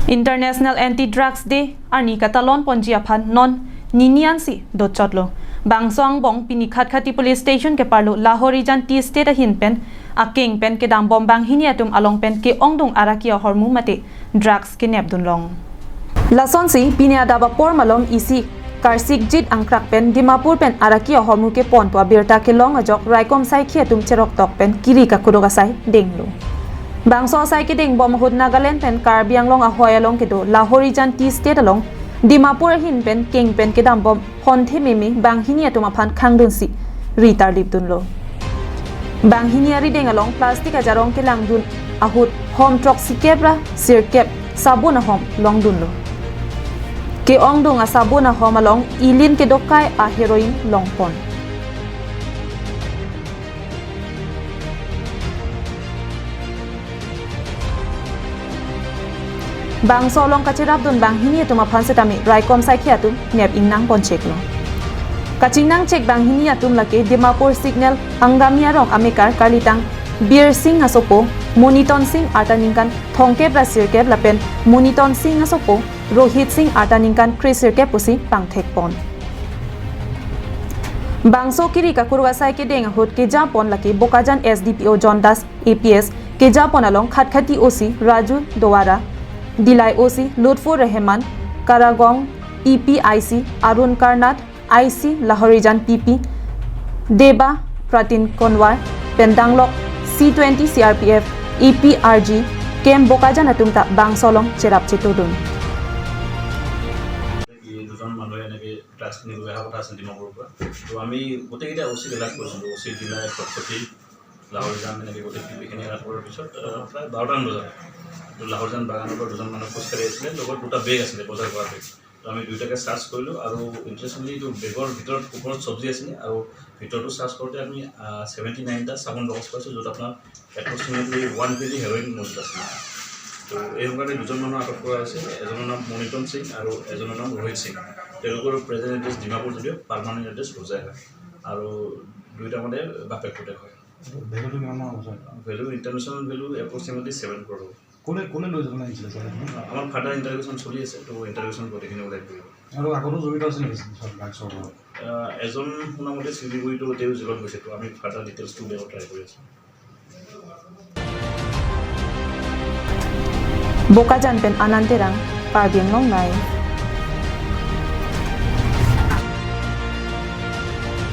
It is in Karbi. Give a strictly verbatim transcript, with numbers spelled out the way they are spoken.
International Anti Drugs Day arni katalon ponji aphan non nini ansi dochotlo. Bangso angbong pini Khatkhati Police Station keparlo Lahorijan Tea Estate ahin pen akeng pen kedambom banghini atum along pen ke-ongdung araki ahormu mate drugs kenepdun long. Lasonsi pini adap apor malom isi karsikjit angkrak pen Dimapur pen araki ahormu kepon pu abirta kelong ajok raikom saikhi atum cheroktok pen kiri kakuruk asai denglo. Bangso asai kedengbom ahut Nagaland pen Karbi Anglong ahoi along kedo Lahorijan Tea Estate along Dimapur ahin pen keng pen kedambom honthe meme banghini atum aphan khangdunsi ri tarlipdunlo. Banghini arideng along plastic ajarong kelangdun ahut hom throksikep ra sirkep sabun ahom longdunlo. Ke-ongdung asabun ahom along ilin kedokai a heroin longpon. Bangso along kacherapdun banghini atum aphan setame raikom saikhi atum nep ingnang poncheklo. Kachingnangchek banghini atum lake Dimapur Signal Angami arong amekar karlitang Bir Singh asopo Moniton Singh arta ningkan thomkep ra sirkep lapen Moniton Singh asopo Rohit Singh arta ningkan kre sirkep pusi pangthekpon. Bangso kiri kakuruk asai kedeng ahut kejapon lake Bokajan S D P O John Das A P S, kejapon along Khatkhati O C Raju Dowara, Dillai O C Lutfur Rehman, Karagong P P I C Arun Karnad, I C Lahorijan P P Deba Pratin Konwar, pen danglok C twenty C R P F A P R G camp Bokajan atum ta bangso along cherap chetudun. এই দুজন মানুহে এনেকে ড্ৰাগছ কিনিবলৈ অহা কথা আছিল ডিমাপুৰৰ পৰা। তো আমি গোটেইকেইটা অ চিক এলাৰ্ট কৰিছিলোঁ, অ চি ডিলাই, খটখটি, লাহৰিজান, এনেকে গোটেই টিমখিনি এলাৰ্ট কৰাৰ পিছত আহ, প্ৰায় বাৰটামান বজাত তো লাহৰিজান বাগানৰ পৰা দুজন মানুহ খোজকাঢ়ি আছিলে, লগত দুটা বেগ আছিলে, বজাৰ কৰা বেগ। তো আমি দুইটাকে চাৰ্চ কৰিলোঁ আৰু ইণ্টাৰেষ্টিংলি এইটো বেগৰ ভিতৰত ওপৰত চব্জি আছিলে আৰু ভিতৰতো চাৰ্চ কৰোঁতে আমি ছেভেণ্টি নাইনটা চাবোন বাকচ পাইছোঁ, য'ত আপোনাৰ এপ্ৰক্সিমেটলি ওৱান কেজি হেৰইন মজুত আছিলে। তো এই সময়তে দুজন মানুহ আটক কৰা হৈছে, এজনৰ নাম মণিতন সিং আৰু এজনৰ নাম ৰোহিত সিং। তেওঁলোকৰ প্ৰেজেণ্ট এড্ৰেছ ডিমাপুৰ যদিও পাৰ্মানেণ্ট এড্ৰেছ হোজাই হয়। আৰু দুইটা মানে বাপেক পুতেক হয়। ভেলুটো কিমান মান হ'ব ছাৰ? ভেলু, ইণ্টাৰনেশ্যনেল ভেলু এপ্ৰক্সিমেটলি ছেভেন ক্ৰ'ৰ হ'ব। কোনে কোনে লৈ যাবলৈ আহিছিলে ছাৰ এইখিনি? আমাৰ ফাৰ্ডাৰ ইণ্টাৰভিউশ্যন চলি আছে, তো ইণ্টাৰভিউশ্যন গোটেইখিনি ওলাই পৰিব। আৰু আগতো জড়িত আছে নেকি ছাৰ ড্ৰাগছৰ লগত? আহ, এজন শুনা মতে শিলিগুৰিতো তেওঁ জেলত গৈছে, তো আমি ফাৰ্ডাৰ ডিটেইলছটো উলিয়াব ট্ৰাই কৰি আছোঁ। Bokajan pen Anand Terang, Karbi Anglong Live.